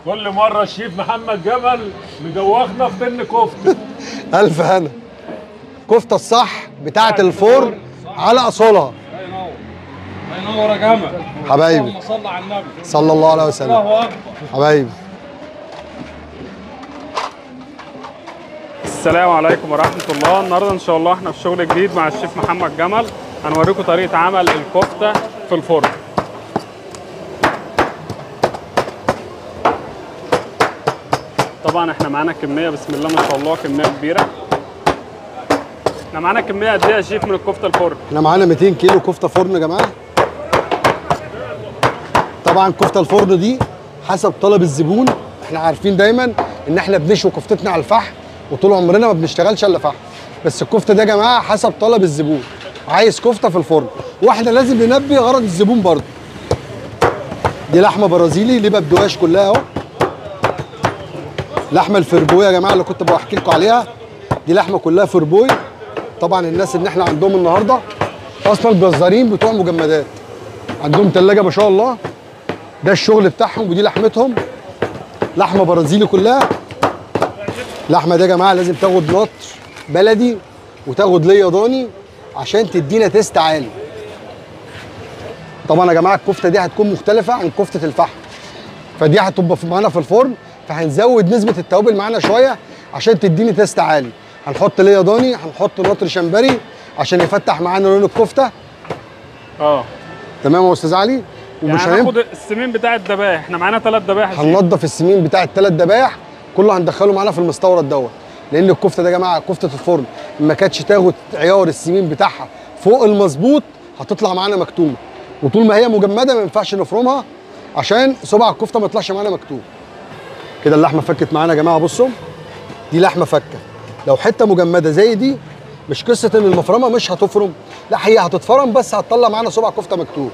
كل مرة الشيف محمد جمل مدوخنا في طن كفته. الف هنا. كفته الصح بتاعه الفرن على اصولها. الله ينور، الله ينور يا جمل حبايبي. اللهم صل على النبي صلى الله عليه وسلم. الله اكبر حبايبي. السلام عليكم ورحمة الله. النهارده ان شاء الله احنا في شغل جديد مع الشيف محمد جمل، هنوريكم طريقه عمل الكفتة في الفرن. طبعا احنا معانا كمية بسم الله ما شاء الله، كمية كبيرة. احنا معانا كمية قد ايه يا شيف من الكفتة الفرن؟ احنا معانا 200 كيلو كفته فرن يا جماعة. طبعا كفته الفرن دي حسب طلب الزبون، احنا عارفين دايما ان احنا بنشوي كفتتنا على الفحم وطول عمرنا ما بنشتغلش الا فحم، بس الكفتة دي يا جماعة حسب طلب الزبون، عايز كفته في الفرن، واحنا لازم ننبي غرض الزبون برضه. دي لحمه برازيلي لبه بدواش كلها اهو. لحمه الفربوي يا جماعة اللي كنت بحكي لكم عليها، دي لحمه كلها فربوي. طبعا الناس اللي احنا عندهم النهارده اصلا جزارين بتوع مجمدات، عندهم ثلاجه ما شاء الله، ده الشغل بتاعهم ودي لحمتهم، لحمه برازيلي كلها. اللحمة دي يا جماعة لازم تاخد نطر بلدي وتاخد ليا ضاني عشان تدينا taste عالي. طبعا يا جماعة الكفتة دي هتكون مختلفة عن كفته الفحم، فدي هتبقى معانا في الفرن، فهنزود نسبه التوابل معانا شوية عشان تديني taste عالي. هنحط ليا ضاني، هنحط نطر شمبري عشان يفتح معانا لون الكفتة. تمام يا استاذ علي. ومش يعني هناخد السمين بتاع الذبايح، احنا معانا 3 ذبايح. هننضف السمين بتاع ال3 ذبايح كله، هندخله معانا في المستورد دوت، لان الكفتة ده يا جماعة كفته الفرن ما كانتش تاخد عيار السمين بتاعها فوق المظبوط هتطلع معانا مكتومة، وطول ما هي مجمده ما ينفعش نفرمها عشان صبع الكفتة ما يطلعش معانا مكتوم. كده اللحمة فكت معانا يا جماعة، بصوا دي لحمه فكه. لو حتة مجمده زي دي مش قصة ان المفرمه مش هتفرم، لا هي هتتفرم بس هتطلع معانا صبع كفته مكتوم.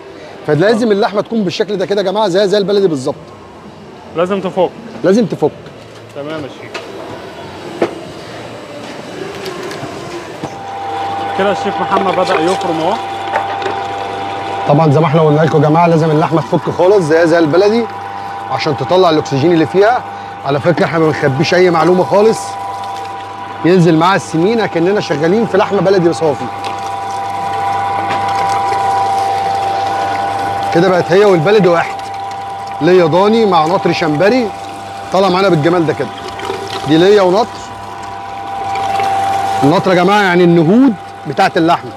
فلازم اللحمة تكون بالشكل ده كده يا جماعة، زي البلدي بالظبط. لازم تفك، لازم تفك. تمام يا شيف. كده الشيف محمد بدأ يفرم اهو. طبعا زي ما احنا قلنا لكم يا جماعة لازم اللحمة تفك خالص زي البلدي عشان تطلع الاكسجين اللي فيها. على فكرة احنا ما بنخبيش اي معلومة خالص، ينزل معاها السمين كاننا شغالين في لحمه بلدي صافي. كده بقت هي والبلدي واحد، ليا ضاني مع نطر شمبري طالع معانا بالجمال ده كده. دي ليا ونطر. النطر يا جماعة يعني النهود بتاعت اللحمة.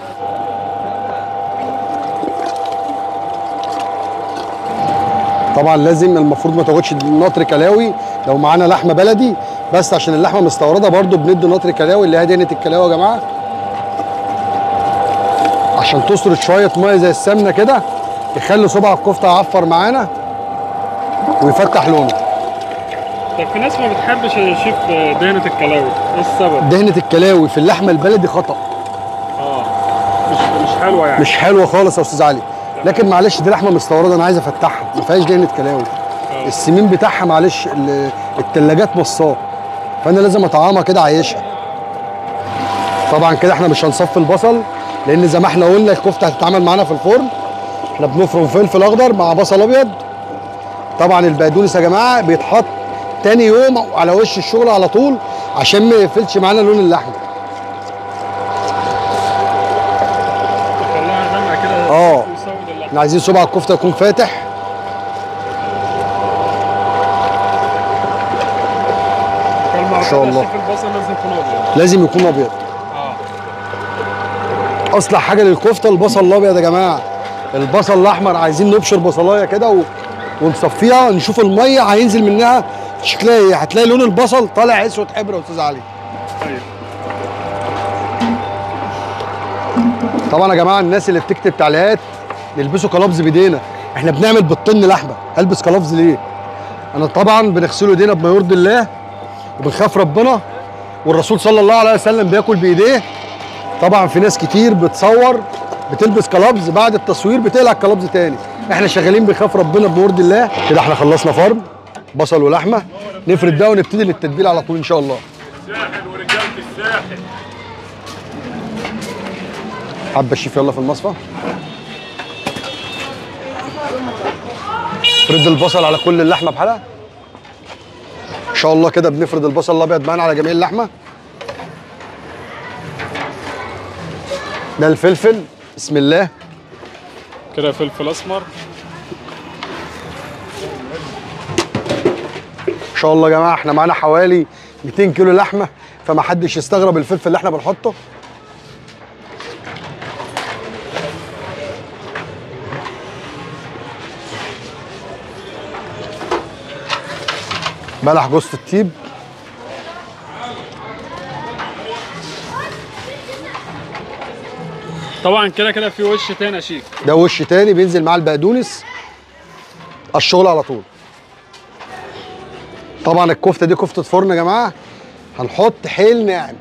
طبعا لازم المفروض ما تاخدش نطر كلاوي لو معانا لحمه بلدي، بس عشان اللحمة مستورده برده بندي نطر كلاوي اللي هي دهنه الكلاوي يا جماعة، عشان تسرد شوية مية زي السمنة كده، يخلي صبع الكفتة يعفر معانا ويفتح لونه. طب في ناس ما بتحبش يا شيف دهنة الكلاوي، ايه السبب؟ دهنة الكلاوي في اللحمة البلدي خطأ. مش حلوة يعني. مش حلوة خالص يا أستاذ علي، لكن معلش دي لحمة مستوردة أنا عايز أفتحها، ما فيهاش دهنة كلاوي. السمين بتاعها معلش التلاجات مصاه، فأنا لازم أطعمها كده عايشها. طبعا كده احنا مش هنصفي البصل، لأن زي ما احنا قلنا الكفتة هتتعمل معانا في الفرن. احنا بنفرم فلفل أخضر مع بصل أبيض. طبعا البقدونس يا جماعة بيتحط تاني يوم على وش الشغل على طول عشان ما يقفلش معانا لون اللحمة. احنا عايزين صبع الكفتة يكون فاتح. ما شاء الله. البصل لازم يكون ابيض. لازم يكون ابيض. اصلح حاجة للكفته البصل الابيض يا جماعة. البصل الاحمر عايزين نبشر بصلايه كده ونصفيها، نشوف المية هينزل منها شكلها ايه. هتلاقي لون البصل طالع اسود حبر يا استاذ علي. ايوه. طبعا يا جماعة الناس اللي بتكتب تعليقات نلبسوا gloves بايدينا، احنا بنعمل بالطن لحمه، هلبس gloves ليه؟ انا طبعا بنغسله ايدينا بما يرضي الله وبنخاف ربنا، والرسول صلى الله عليه وسلم بياكل بايديه. طبعا في ناس كتير بتصور بتلبس gloves، بعد التصوير بتقلع ال gloves تاني. احنا شغالين بنخاف ربنا بما يرضي الله. كده احنا خلصنا فرم بصل ولحمه، نفرد ده ونبتدي للتتبيل على طول ان شاء الله. الساحل ورجاله الساحل. حبه الشيف يلا في المصفى. فرد البصل على كل اللحمة بحالها. ان شاء الله كده بنفرد البصل الابيض معانا على جميع اللحمة. ده الفلفل، بسم الله. كده فلفل اسمر. ان شاء الله يا جماعة احنا معانا حوالي 200 كيلو لحمه، فما حدش يستغرب الفلفل اللي احنا بنحطه. بلح جوز الطيب. طبعا كده كده في وش تاني يا شيف. ده وش تاني بينزل مع البقدونس الشغل على طول. طبعا الكفتة دي كفته فرن يا جماعة، هنحط حيل ناعم.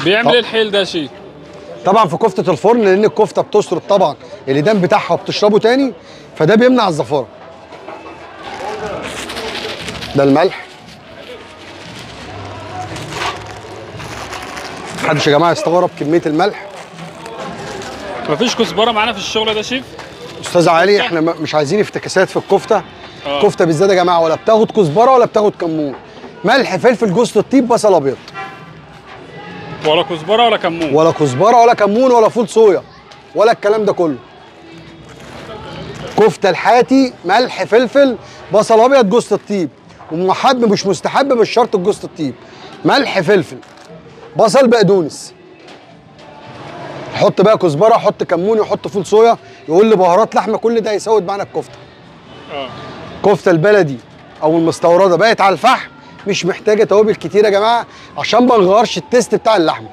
بيعمل ايه الحيل ده يا شيف؟ طبعا في كفته الفرن لان الكفتة بتشرب طبعا الإدام بتاعها وبتشربه تاني، فده بيمنع الزفاره. ده الملح. محدش يا جماعة يستغرب كمية الملح. مفيش كزبره معانا في الشغل ده شيف؟ استاذ علي احنا مش عايزين افتكاسات في الكفتة. الكفتة بالذات يا جماعة ولا بتاخد كزبره ولا بتاخد كمون. ملح، فلفل، جوز الطيب، بصل ابيض. ولا كزبره ولا كمون. ولا كزبره ولا كمون ولا فول صويا ولا الكلام ده كله. كفته الحاتي ملح، فلفل، بصل ابيض، جوز الطيب. ومحب مش مستحب، مش شرط الجوز الطيب. ملح، فلفل، بصل، بقدونس. حط بقى كزبره، حط كمون، يحط فول صويا، يقول لي بهارات لحمه، كل ده هيسود معانا الكفتة. الكفتة البلدي او المستورده بقت على الفحم، مش محتاجه توابل كتير يا جماعة عشان ما نغيرش ال taste بتاع اللحمة.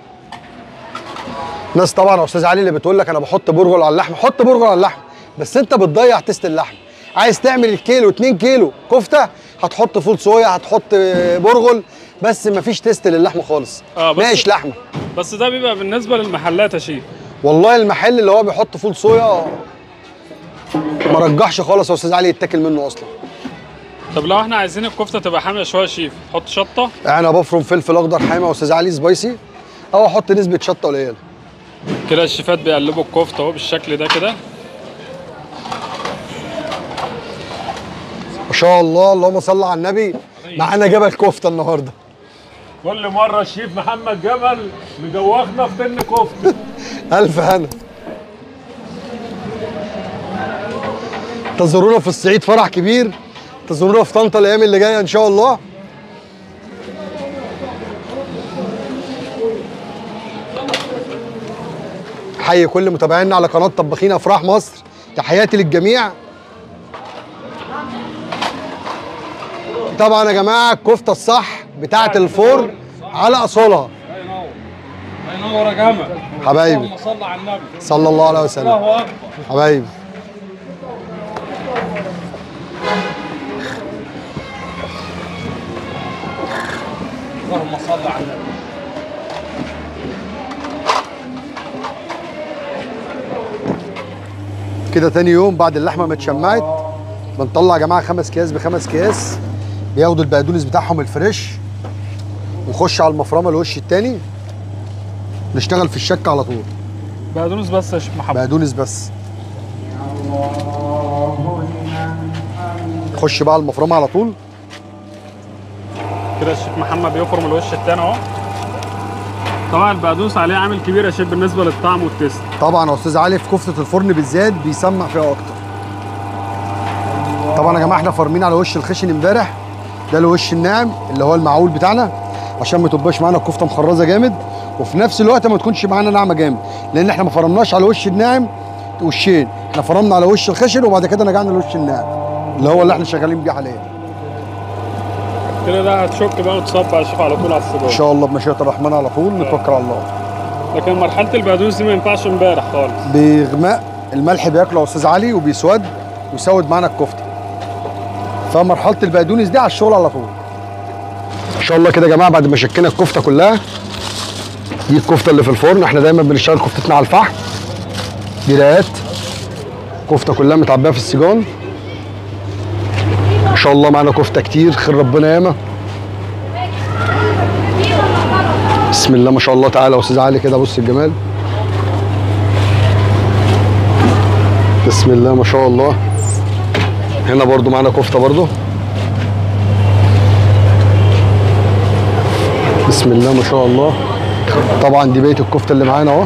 ناس طبعا يا استاذ علي اللي بتقول لك انا بحط برغل على اللحمة، حط برغل على اللحمة، بس انت بتضيع taste اللحمة. عايز تعمل الكيلو 2 كيلو كفته هتحط فول صويا، هتحط برغل، بس مفيش taste للحمه خالص. ناقش لحمه. بس ده بيبقى بالنسبة للمحلات يا شيف. والله المحل اللي هو بيحط فول صويا ما رجحش خالص يا استاذ علي يتاكل منه اصلا. طب لو احنا عايزين الكفتة تبقى حامية شوية يا شيف، حط شطه؟ انا بفرم فلفل اخضر حامي يا استاذ علي spicy، او احط نسبه شطه قليله. كده الشيفات بيقلبوا الكفتة اهو بالشكل ده كده. ما شاء الله، اللهم صل على النبي. معانا جبل كفته النهارده. كل مرة الشيف محمد جمل مدوخنا في طن كفته. الف هنا. انتظرونا في الصعيد فرح كبير، انتظرونا في طنطا الايام اللي جاية ان شاء الله. حي كل متابعينا على قناة طباخين افراح مصر، تحياتي للجميع. طبعا يا جماعة الكفتة الصح بتاعه الفرن على اصولها. الله ينور يا جماعة حبايبي، اللهم صل على النبي صلى الله عليه وسلم. الله اكبر حبايبي. اللهم صل على النبي. كده تاني يوم بعد اللحمة ما اتشمعت بنطلع يا جماعة 5 اكياس ب5 اكياس، بياخدوا البقدونس بتاعهم الفريش، ونخش على المفرمه الوش التاني، نشتغل في الشك على طول. بقدونس بس يا شيف محمد؟ بقدونس بس. نخش بقى على المفرمه على طول. كده الشيف محمد بيفرم الوش التاني اهو. طبعا البقدونس عليه عامل كبير يا شيف بالنسبة للطعم وال taste. طبعا يا استاذ علي في كفته الفرن بالذات بيسمع فيها اكتر. طبعا يا جماعة احنا فارمين على وش الخشن امبارح، ده الوش الناعم اللي هو المعقول بتاعنا، عشان ما تبقاش معانا الكفتة مخرزه جامد، وفي نفس الوقت ما تكونش معانا ناعمة جامد، لان احنا ما فرمناش على الوش الناعم وشين، احنا فرمنا على وش الخشن وبعد كده رجعنا للوش الناعم اللي هو اللي احنا شغالين بيه حاليا. كده ده هتشك بقى وتصب يا شيف على طول على السجارة ان شاء الله بمشيئة الرحمن على طول. نتوكل على الله. لكن مرحلة البقدونس دي ما ينفعش امبارح خالص، بيغمق الملح بياكله يا استاذ علي وبيسود ويسود معانا الكفتة، فمرحله البقدونس دي على الشغل على طول ان شاء الله. كده يا جماعة بعد ما شكينا الكفتة كلها، دي الكفتة اللي في الفرن، احنا دايما بنشتغل كفتتنا على الفحم. دي رقات كفته كلها متعبيه في السجان ان شاء الله. معانا كفته كتير، خير ربنا ياما. بسم الله ما شاء الله تعالى يا استاذ علي، كده بص الجمال، بسم الله ما شاء الله. هنا برضو معانا كفته برضو. بسم الله ما شاء الله. طبعا دي بقية الكفتة اللي معانا اهو.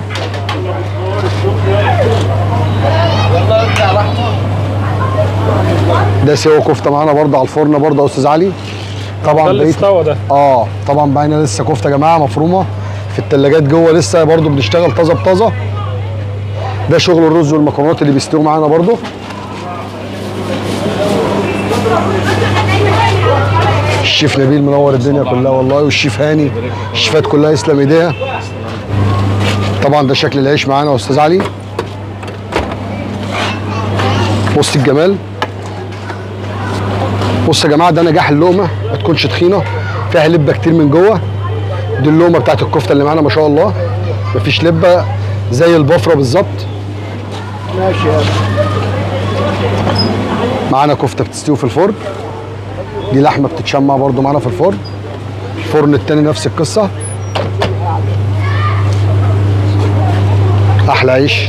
ده سوا كفته معانا برده على الفرن برده يا استاذ علي. طبعا ده استوى ده. طبعا معانا لسه كفته يا جماعة مفرومه في الثلاجات جوه، لسه برده بنشتغل طازة بطازه. ده شغل الرز والمكرونات اللي بيستووا معانا برده. الشيف نبيل منور الدنيا كلها والله، والشيف هاني، الشيفات كلها يسلم ايديها. طبعا ده شكل العيش معانا يا استاذ علي. بص الجمال. بص يا جماعة، ده نجاح اللقمة، ما تكونش تخينة، فيها لبه كتير من جوه. دي اللقمة بتاعت الكفتة اللي معانا ما شاء الله، مفيش لبه زي البفره بالظبط. ماشي يا معانا كفته بتستوي في الفرن، دي لحمه بتتشمع برده معانا في الفرن. الفرن التاني نفس القصة. احلى عيش.